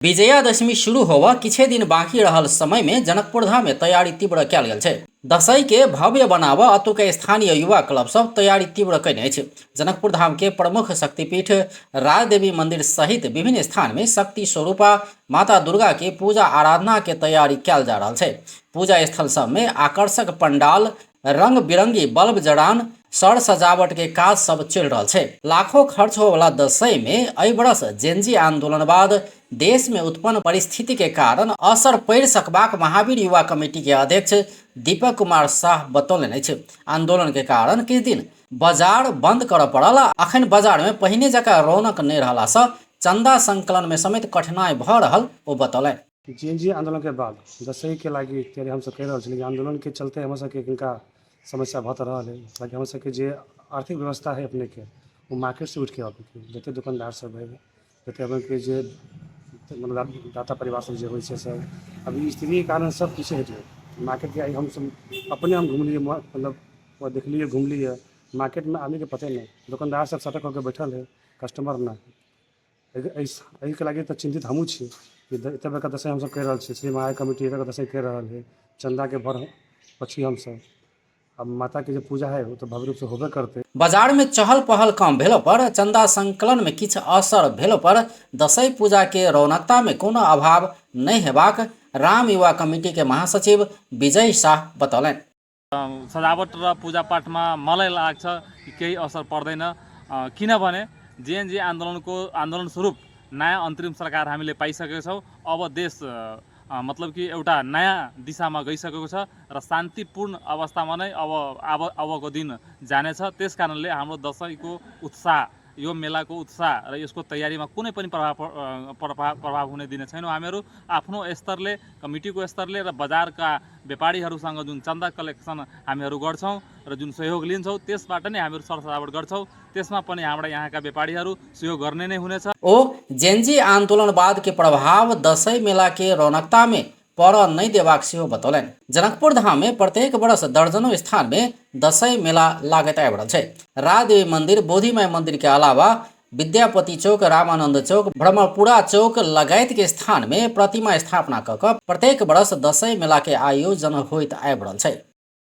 विजयादशमी शुरू होबऽ किछे दिन बाँकी रहल समय में जनकपुर धाम में तैयारी तीव्र कयल गेल छै। दशई के भव्य बनाबऽ अतुके स्थानीय युवा क्लब सब तैयारी तीव्र कयने अछि। जनकपुर धाम के प्रमुख शक्तिपीठ राजदेवी मंदिर सहित विभिन्न स्थान में शक्ति स्वरूपा माता दुर्गा के पूजा आराधना के तैयारी कयल जा रहल छै। पूजा स्थल सब में आकर्षक पंडाल, रंग बिरंगी बल्ब जड़ान, सर सजावट के काज सब चलि रहल छै। लाखों खर्च होवला दशई में एहि बरस जेनजी आंदोलन बाद देश में उत्पन्न परिस्थिति के कारण असर पड़ि सकबाक महावीर युवा कमेटी के अध्यक्ष दीपक कुमार साह बतौलनि अछि। आंदोलन के कारण किछु दिन बाजार बंद करय पड़ल आ अखन बाजार में पहिने जकाँ रौनक नहि रहला सँ चंदा संकलन में समेत कठिनाई भऽ रहल ओ बतौलनि। जेन जी आन्दोलनके बाद दसैँके लागि तैयारी हमसब करि रहल छी, लेकिन आन्दोलनके चलते हमर सबके कनिका समस्या भऽ तऽ रहल हइ। ताकि हमर सबके जे आर्थिक व्यवस्था हइ अपनेके, ओ मार्केटसँ उठिके अबैके जतेक दोकानदार सब हइ, जतेक अपनेके जे मतलब दाता परिवार सब जे होइ छै सब, अभी स्थितिके कारण सब पीछे हटि गेल मार्केटके। आइ हमसब अपने हम घुमलियै, मतलब देखलियै, घुमलियै मार्केटमे, आदमीके पते नहि। दोकानदार सब सटक कऽ के बैठल हइ, कस्टमर नहि। एहिके लागि तऽ चिन्तित हमहूँ छी कि एतेक बड़का दशैं हमसब करि रहल छी। श्री महावीर कमिटी एतेक दशैं करि रहल हइ, चन्दाके भर छी हमसब। आब माताके जे पूजा हइ, ओ तऽ भव्य रूपसँ होबे करतै। बाजार में चहल पहल कम भेलो पर, चंदा संकलन में किछु असर भेलो पर दशई पूजा के रौनकता में कोनो अभाव नहि हेबाक राम युवा कमेटी के महासचिव विजय साह बतौलनि। सजावट र पूजापाठमा मलाई लाग्छ कि केही असर पर्दैन, किनभने जेएनजी आन्दोलनको आन्दोलन स्वरूप नयाँ अन्तरिम सरकार हामीले पाइसकेको छौँ। अब देश मतलब कि एउटा नयाँ दिशामा गइसकेको छ र शान्तिपूर्ण अवस्थामा नै अब अब अबको दिन जानेछ। त्यस कारणले हाम्रो दसैँको उत्साह, यो मेलाको उत्साह र यसको तयारीमा कुनै पनि प्रभाव प्रभाव प्रभाव हुने दिने छैनौँ। हामीहरू आफ्नो स्तरले, कमिटीको स्तरले र बजारका व्यापारीहरूसँग जुन चन्दा कलेक्सन हामीहरू गर्छौँ र जुन सहयोग लिन्छौँ, त्यसबाट नै हामीहरू सरसजावट गर्छौँ। त्यसमा पनि हाम्रा यहाँका व्यापारीहरू सहयोग गर्ने नै हुनेछ। ओ जेनजी आंदोलन बाद के प्रभाव दशई मेला के रौनकता में पड़ऽ नहि देबाक सेहो बतौलनि। जनकपुर धाम में प्रत्येक वर्ष दर्जनों स्थान में दशई मेला लागैत आबि रहल छै। राजदेवी मंदिर, बोधिमय मंदिर के अलावा विद्यापति चौक, रामानंद चौक, भ्रमरपुरा चौक लगायत के स्थान में प्रतिमा स्थापना कऽ कऽ प्रत्येक वर्ष दशई मेला के आयोजन होइत आबि रहल छै।